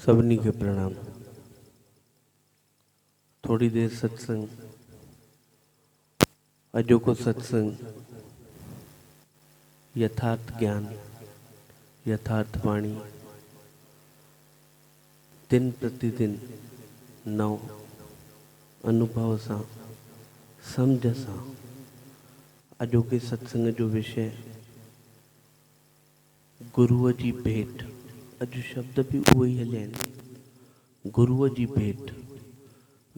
سڀني کي پرڻام. ٿوري دير ستسنگ، اڄوڪو ستسنگ يٿارٿ گيان، يٿارٿ واڻي، دن پرتي دن نئون انوڀو سان، سمجهه سان اڄوڪي ستسنگ جو وشيه گروء جي ڀيٽ، اڄ شبد به اهي ئي هليا آهن، گروء جي ڀيٽ،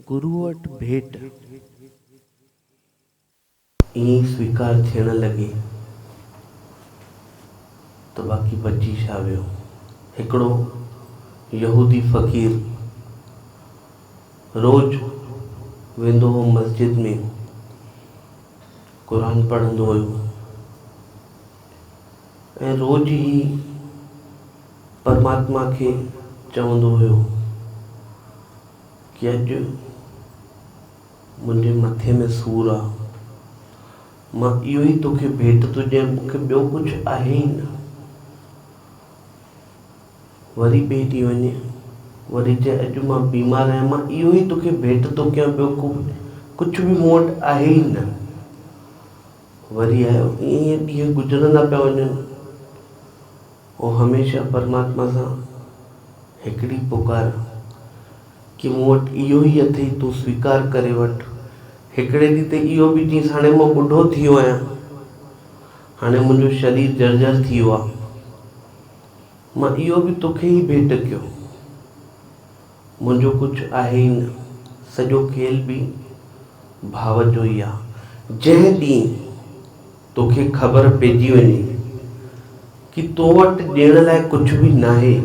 گروء وٽ ڀيٽ ائين ئي سويڪار ٿيڻ لڳي ته باقي بچي ڇا ويو؟ هڪڙو يهودي فقير روز ويندو هو مسجد ۾ قرآن پڙهندو هيو. ۽ روز ئي پرماتما کي چوندو هيو ڪي اڄ منهنجي مٿي ۾ سور آ، مان اهو ئي توکي ڀيٽ ٿو ڏيان، مون کي ٻيو ڪجهه آهي ئي نه. وري ٻئي ڏينهن وڃي وري چئي اڄ مان بيمار آهيان، مان اهو ئي توکي ڀيٽ ٿو ڪيان، ٻيو ڪجهه به مون وٽ آهي ئي نه. وري آيو. ائين ائين ڏينهن گذرندا پيا وڃن. هو هميشه پرماتما سان هڪڙي پڪار ڪي مون وٽ اهو ئي اٿئي تون سويڪار ڪري وٺ. هڪڙي ڏينهن ته اهو به چيس هاڻي مان ٻڍو ٿي ويو آهيان. هاڻي منهنجو شرير جرجر ٿي ويو آهي. مان اهو به توکي ئي ڀيٽ ڪيو. منهنجو ڪجهه آهي ئي نه. سڄو کيل به ڀاء جو ئي آ. جنهن ڏينهن توکي خبر پئجي وڃي ڪي تو وٽ ڏيڻ لاء ڪجهه به ناهي،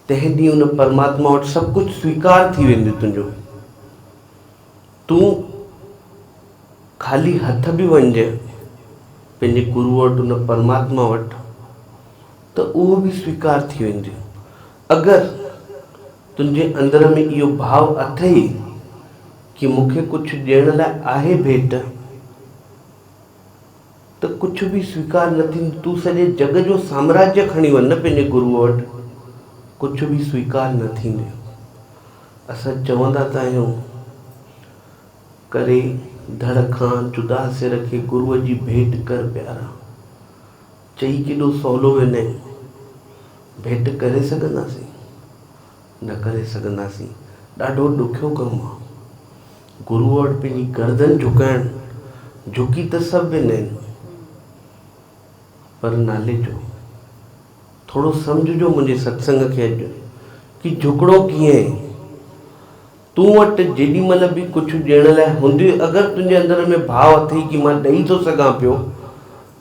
تنهن ڏينهن ان پرماتما وٽ سڀ ڪجهه سويڪار ٿي ويندو تنهنجو. تون خالي هٿ به وڃجين پنهنجي گروء وٽ ان پرماتما وٽ ته اهو به سويڪار ٿي ويندو. اگر تنهنجي اندر ۾ اهو ڀاء اٿئي ڪي مون کي ڪجهه ڏيڻ لاء آهي ڀيٽ ته ڪجهه به سويڪار نه ٿيندو. تون سڄي جڳ جو سامراجيه کڻي وڃ نه پنهنجي گروء وٽ، ڪجهه به سويڪار نه ٿيندو. اسان چوندا ته آهيون ڪري ڌڙ کان جدا سر کي گروء جي ڀيٽ ڪر پيارا. چئي ڪيڏو سولو ويندين. ڀيٽ ڪري سگهنداسين؟ نه ڪري سگهنداسين. ڏاڍو ڏکيو ڪم آ. گروء وٽ پنهنجي گردن جهڪائڻ، جهڪي ته سڀ ويندا آهن، پر نالي جو. ٿورو سمجهجو منهنجي ستسنگ کي اڄ ڪي جهڪڻو ڪيئن آهي. تون وٽ جيڏي مهل به ڪجهه ڏيڻ لاء هوندي اگر تنهنجي اندر ۾ ڀاء اٿئي ڪي مان ڏئي ٿو سگهان پيو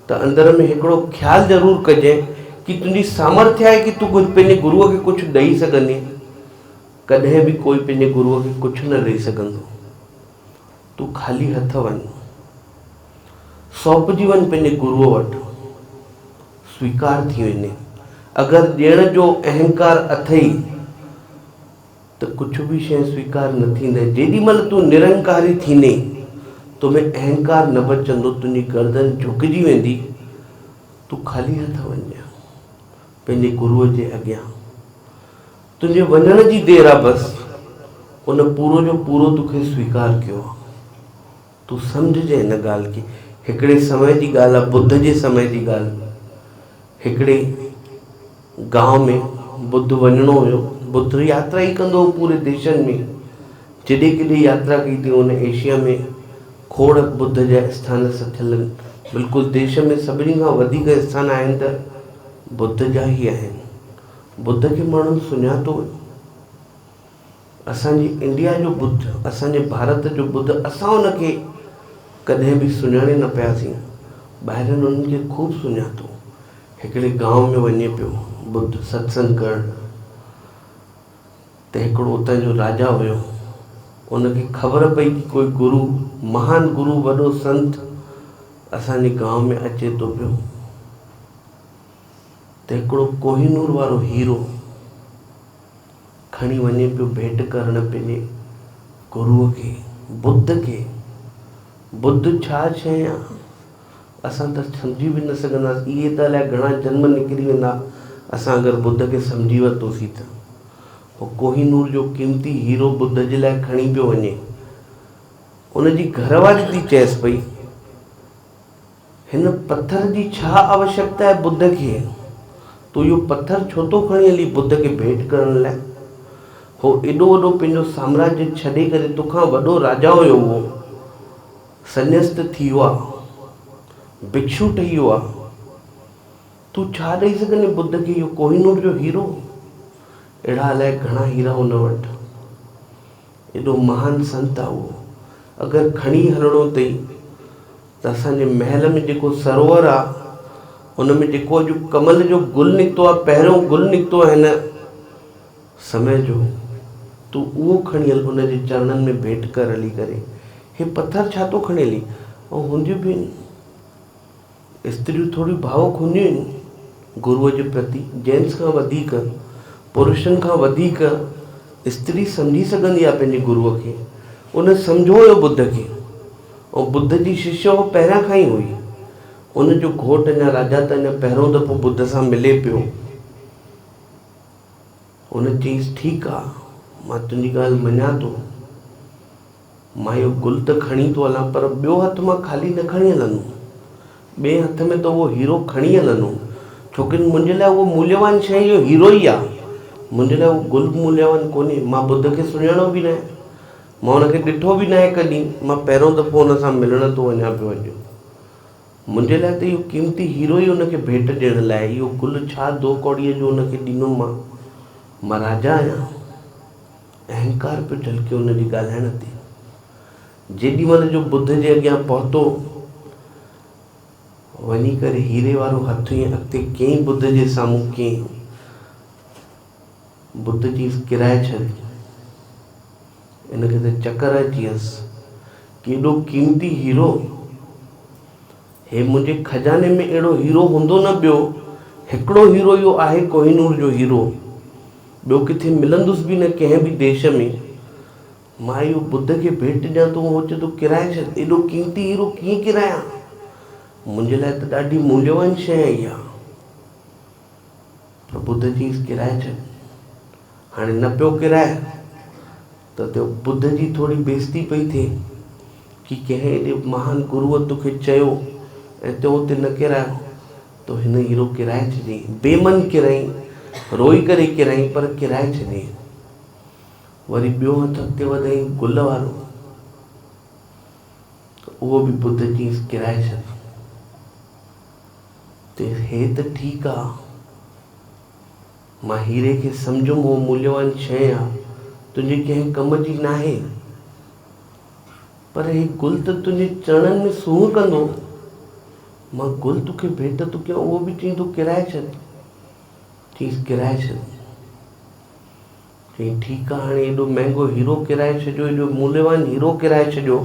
ته اندر ۾ هڪڙو خيال ضرور ڪجين ڪي تنهنجي سامرٿ آهي ڪي تون پنهنجي گروء کي ڪجهه ڏئي سگهندين. ڪڏهن به ڪوئي پنهنجي گروء کي ڪجهه نه ڏئي سگهندو. تون خالي هٿ وڃ. سونپجي وڃ پنهنجي گروء وٽ. سويڪار ٿي ويندين. اگر ڏيڻ جو اهنڪار اٿئي ته ڪجهه به شيء سويڪار نه ٿيندء. جيڏي مهل تون نرنڪاري ٿيندين، تو ۾ اهنڪار نه بچندو، تنهنجي گردن جهڪجي ويندي، تون خالي هٿ وڃجانء پنهنجي گروء جي اڳيان. تنهنجي وڃڻ جي دير آ بس، ان پورو جو پورو توکي سويڪار ڪيو آ. تون سمجهجانء هن ڳالهه کي. هڪڙي سمي جي ڳالهه آ، ٻڌ جي سمي جي ڳالهه. هڪڙي گانء ۾ ٻڌ وڃڻو هيو. ٻڌ ياترا ئي ڪندو هو پوري ديشن ۾. جيڏي ڪيڏي ياترا ڪئي اٿئي ان ايشيا ۾ کوڙ ٻڌ جا اسٿان سٿيل آهن. بلڪل ديش ۾ سڀني کان وڌيڪ اسٿان آهن ته ٻڌ جا ئي آهن. ٻڌ کي ماڻهن سڃاتو هيو. اسان جي انڊيا جو ٻڌ، اسان جي ڀارت جو ٻڌ اسان ان کي ڪڏهن به سڃاڻي نه پياسين. ٻاهرين انهن کي خوب سڃاتو. هڪڙي گانء ۾ وڃي پيو ٻڌ ستسنگ ڪرڻ ته هڪڙو اتان جو راجا هيو. ان کي خبر پئي ڪي ڪوئي گرو، مهان گرو، وڏو سنت اسان جي گانء ۾ اچي ٿو پيو ته هڪڙو ڪوهينور وارو هيرو کڻي وڃي پيو ڀيٽ ڪرڻ پنهنجي گروء کي، ٻڌ کي. ٻڌ ڇا شيء آ؟ اسان ته سمجهي به نه سگهنداسين. اهي ته الائي گهڻا جنم نڪري ويندا اسان اگر ٻڌ کي سمجهي ورتوسين ته. هو ڪوهينور جو قيمتي هيرو ٻڌ جي لاء کڻي پيو وڃي. ان جي گهر واري ٿي چئيس پئي، هن پٿر جي ڇا آوشڪتا آهي ٻڌ کي؟ تون اهو پٿر ڇو ٿو کڻي هلين ٻڌ کي ڀيٽ ڪرڻ لاء؟ هو ايڏو وڏو پنهنجو سامراجيه ڇڏي ڪري توکان وڏو راجا هيو اهو سنيست ٿي ويو آ، ڀڪشو ٺهي ويو آ. تون ڇا ڏئي سگهندين ٻڌ کي اهو ڪوهينور جو هيرو؟ اهڙا الائي گهڻا هيرا هن وٽ. ايڏو مهان سنت آ اهو. اگر کڻي هلڻو اٿئي ته اسان جي محل ۾ جيڪو سروور آ ان ۾ جيڪو اڄ ڪمل جو گل نڪتو آ، پهريون گل نڪتو آ هن سمي جو، تون اهو کڻي هل ان جي چرڻن ۾ ڀيٽ ڪر هلي ڪري. هي پٿر ڇا ٿو کڻي هلين؟ ۽ هونديون به آهن. استريون ٿوريون ڀاوڪ هونديون آهن گروء جي پرتي، جينٽس کان وڌيڪ، پرشن کان وڌيڪ استري سمجهي سگهندي آهي پنهنجي گروء کي. ان سمجهيو هيو ٻڌ کي ۽ ٻڌ جي ششيه هوء پهريان کان ئي هئي. ان جو گهوٽ اڃا راجا ته اڃا پهريون دفعو ٻڌ سان ملي پيو. هن چيس ٺيڪ آ، مان تنهنجي ڳالهه مڃان ٿو. مان اهو گل ته کڻي ٿو هلان پر ٻيو هٿ مان خالي نه کڻي هلندم. ٻئي هٿ ۾ ته اهو هيرو کڻي هلندم. ڇوڪه منهنجي لاء اهو موليوان شيء اهو هيرو ئي آ. منهنجي لاء اهو گل موليوان ڪونهي. مان ٻڌ کي سڃاڻو به ناهي. مان ان کي ڏٺو به ناهي ڪڏهن. مان پهريون دفعو ان سان ملڻ ٿو وڃان پيو اڄ. منهنجي لاء ته اهو قيمتي هيرو ئي ان کي ڀيٽ ڏيڻ لاء اهو گل ڇا دو ڪوڙيء جو ان کي ڏيندم مان. مان راجا آهيان. اهنڪار پيو جهلڪي ان جي ڳالهائڻ تي. جيڏي مهل جو ٻڌ جي اڳيان پهتو، وڃي ڪري هيري وارو هٿ ائين اڳتي ڪيائين ٻڌ جي سامهون ڪيائين. ٻڌ چيس ڪرائي ڇڏ. ان کي ته چڪر اچي ويس. ڪيڏو قيمتي هيرو. هي منهنجي خزاني ۾ اهڙو هيرو هوندو نه ٻيو، هڪڙو هيرو اهو آهي ڪوهينور جو هيرو، ٻيو ڪٿي ملندس به نه ڪنهن به ديش ۾. مان اهو ٻڌ کي ڀيٽ ڏيان ٿو، هو چئي ٿو ڪرائي ڇڏ، ايڏو قيمتي هيرو ڪيئن ڪرايان؟ منهنجي لاء ته ڏاڍي موليوان شيء آهي اها. پر ٻڌ چيس ڪرائي ڇڏ. هاڻي نه پيو ڪرائي ته اتي ٻڌ جي ٿوري بيعزتي پئي ٿئي ڪي ڪنهن ايڏي مهان گروء توکي چيو ۽ تو اتي نه ڪرايو تو هن هيرو ڪرائي ڇڏيائين. بي من ڪرايائين، روئي ڪري ڪرايائين پر ڪرائي ڇڏيائين. وري ٻيو هٿ اڳتي وڌايائين گل وارو ته اهو به ٻڌ چيس ڪرائي ڇڏ. چيس هي ته ٺيڪ آ. مان هيري کي سمجهيم هو موليوان شيء آ، تنهنجي ڪنهن ڪم جي ناهي. پر هي گل ته تنهنجي چرڻن ۾ سونهن ڪندو. مان گل توکي ڀيٽ ٿو ڪيان اهو به چئين ٿو ڪيرائي ڇڏ. چيس ڪيرائي ڇڏ. چيائين ٺيڪ آ هاڻي ايڏو مهنگو هيرو ڪيرائي ڇڏيو، ايڏو موليوان هيرو ڪيرائي ڇڏيو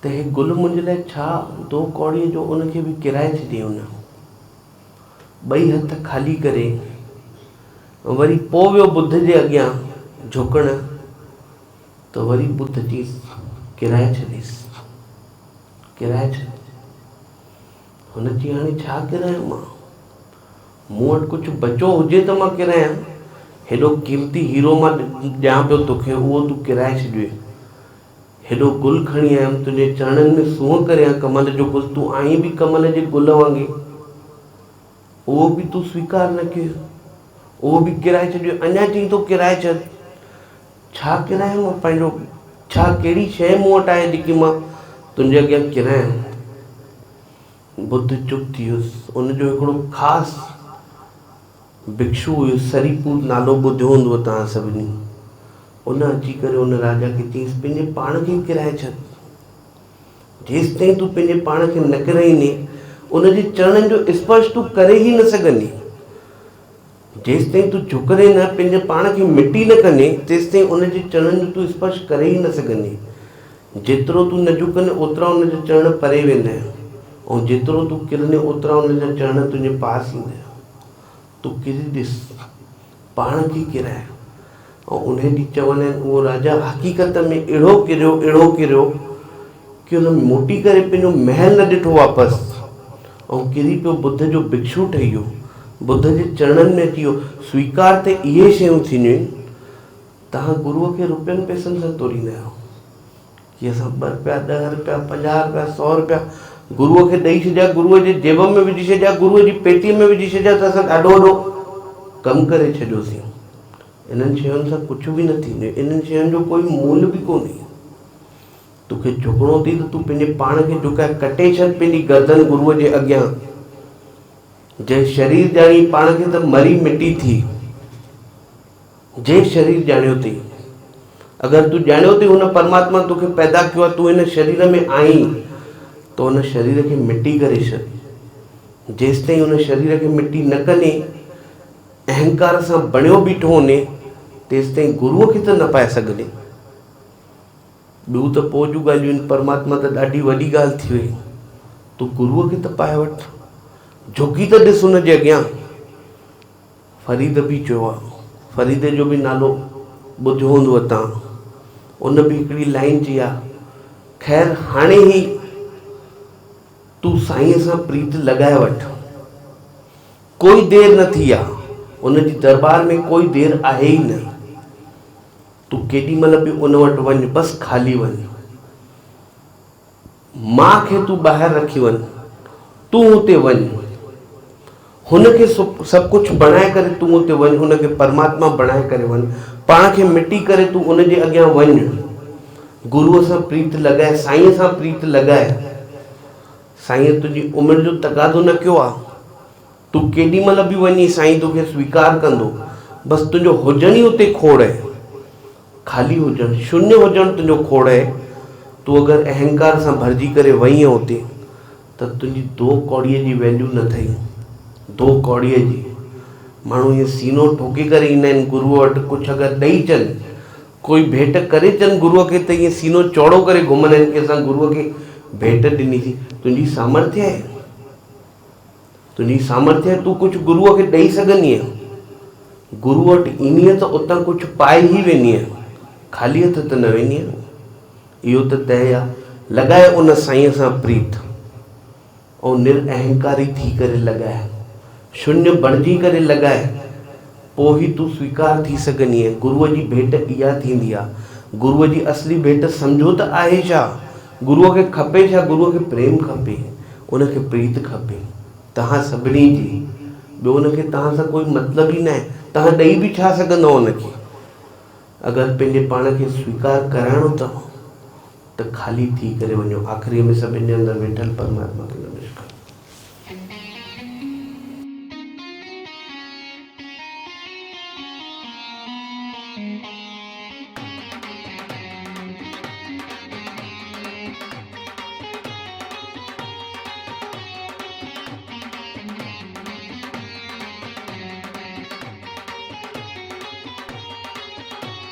ته هي گل منهنجي لاء ڇا دو ڪوڙيء جو ان کي به ڪيرائي ڇڏيائين هن. ٻئي هٿ خالي ڪري وري پوء ويو ٻڌ جي اڳيان جهڪڻ ته وري ٻڌ چيس ڪيرائي ڇڏيس، ڪيرائي ڇڏ. هن چيس هاڻي ڇا ڪيرايان مان؟ مون وٽ ڪجهه بچو هجي ته مان ڪيرايان. هيڏو قيمتي هيرو مان ڏيان پيو توکي اهو تون ڪيرائي ڇڏيوئي. هيڏو گل کڻي آيم تنهنجي چرڻن ۾ سونهن ڪريان ڪمل جو گل تون آهين به ڪمل جي گل وانگي اهو به تون سويڪار نه ڪيو اهو به ڪيرائي ڇڏيو اڃا چئين ٿو ڪيرائي ڇڏ ڇا ڪيرايان مان پنهنجو ڇا ڪهڙي شيء مون وٽ آهي جيڪي مان تنهنجي اڳيان ڪيرايان ٻڌ چپ ٿي ويس ان جو هڪڙو خاص ڀڪشو هيو سريپور نالو ٻڌيو هوندو توهان سڀني ان اچي ڪري ان راجا کي چيس، پنهنجي پاڻ کي ڪيرائي ڇڏ. جيستائين تون پنهنجي پاڻ کي نه ڪيرائيندين، ان جي چرڻن جو اسپرش تون ڪري ئي نه سگهندين. جيستائين تون جهڪندين نه، پنهنجي پاڻ کي مٽي نه ڪندين، تيستائين ان جي چرڻن جو تون اسپرش ڪري ئي نه سگهندين. جيترو تون نه جهڪندين، اوترا ان جا چرڻ پري ويندا ۽ جيترو تون ڪرندين، اوترا ان جا چرڻ تنهنجي پاس ايندا. تون ڪري ڏس. پاڻ کي ڪيرائي ۽ انهيء ڏينهن چوندا آهن اهو راجا حقيقت ۾ اهڙو ڪريو اهڙو ڪريو ڪي هن موٽي ڪري پنهنجو محل نه ڏٺو واپس ۽ ڪري پيو ٻڌ جو ڀڪشو ٺهي ويو. ٻڌ جي چرڻن ۾ اچي ويو. سويڪار ته اهي شيون ٿينديون آهن. توهان گروء کي روپين پئسن سان توريندا آهيو. ڪي اسان ٻه رپيا، ڏهه رپيا، 50 رپيا، سئو رپيا گروء کي ڏئي ڇڏيا، گروء جي جيب ۾ وجهي ڇڏيا، گروء جي پيٽيء ۾ وجهي ڇڏيا ته اسان ڏاڍو وڏو ڪم ڪري ڇڏيوسين. انهن شين سان ڪجهه به نه ٿيندو. انهن شين جو ڪوئي مول به ڪونهي. توکي جهڪڻو اٿئي ته تون پنهنجي پاڻ کي جهڪائي ڪٽي ڇڏ پنهنجي گردن گروء جي اڳيان. جنهن شرير ڄاڻي پاڻ کي ته مري مٽي ٿي. جنهن شرير ڄاڻيو اٿئي. اگر تون ڄاڻيو اٿئي هن پرماتما توکي پيدا ڪيو آهي تون هن شرير ۾ آهين ته هن شرير کي مٽي ڪري ڇڏ. جيستائين هن شرير کي مٽي نه ڪندين اهنڪار سان بڻيو بيٺو هوندين تيستائين گروء کي ته نه پائي سگهندين. ٻيون ته پوء جون ڳالهيون آهن، پرماتما ته ڏاڍي وڏي ڳالهه ٿي وئي. تون گروء کي ته پائي وٺ، جهڪي ته ڏس ان جي اڳيان. فريد به چيو آهي، فريد جو به نالو ٻڌيو هوندو توهان، ان به هڪڙي لائين چئي آهي، خير هاڻي ئي تون سائينء سان پريت لڳائي وٺ. ڪوئي دير نه ٿي آهي، ان جي درٻار ۾ ڪوئي دير آهي ئي نه. تون ڪيڏي مهل به ان وٽ وڃ، بس خالي وڃ. ماء کي تون ٻاهر رکي وڃ، تون اتي وڃ. هن کي سڀ ڪجهه بڻائي ڪري تون اتي وڃ، ان کي پرماتما بڻائي ڪري وڃ. پاڻ کي مٽي ڪري تون ان جي اڳيان وڃ. گروء سان پريت لڳائي، سائينء سان پريت لڳائي. سائينء تنهنجي عمر جو تقاضو نه ڪيو آ. تون ڪيڏي مهل به وڃين سائين توکي سويڪار ڪندو. بس تنهنجو هجڻ ئي اتي کوڙ اهي. خالي هجڻ، شونيه هجڻ تنهنجو کوڙ اهي. تون اگر اهنڪار سان ڀرجي ڪري وئين اتي ته تنهنجي دو ڪوڙيء جي ويليو نه ٿئي. دو ڪوڙيء جي. ماڻهو ائين سينو ٺوڪي ڪري ايندا آهن گروء وٽ ڪجهه اگر ڏئي اچن، ڪوئي ڀيٽ ڪري اچن گروء کي ته ائين سينو چوڙو ڪري گهمندا آهن ڪي اسان گروء کي ڀيٽ ڏنيسين. تنهنجي سامرٿيه آهي. تنهنجي سامرٿيه تون ڪجهه گروء کي ڏئي سگهندينء؟ گروء وٽ ايندينء ته اتان ڪجهه پائي ئي ويندينء، خالي هٿ ته نه ويندينء. اهو ته طئي آ. لڳاء ان سائينء سان پريت ۽ نر اهنڪاري ٿي ڪري لڳاء. شونيه بڻجي ڪري لڳاء. پوء ئي تون سويڪار ٿي سگهندينء. گروء جي ڀيٽ اها ٿيندي آ. گروء جي اصلي ڀيٽ سمجهو ته آهي ڇا؟ گروء کي کپي ڇا؟ گروء کي پريم کپي. ان کي پريت کپي. توهان سڀني جي. ٻيو ان کي توهان سان ڪوئي مطلب ئي ناهي. توهان ڏئي به ڇا سگهندؤ ان کي؟ اگر پنهنجي پاڻ کي سويڪار ڪرائڻو اٿو ته خالي ٿي ڪري وڃو. آخريء ۾ سڀني جي اندر ويٺل پرماتما کي.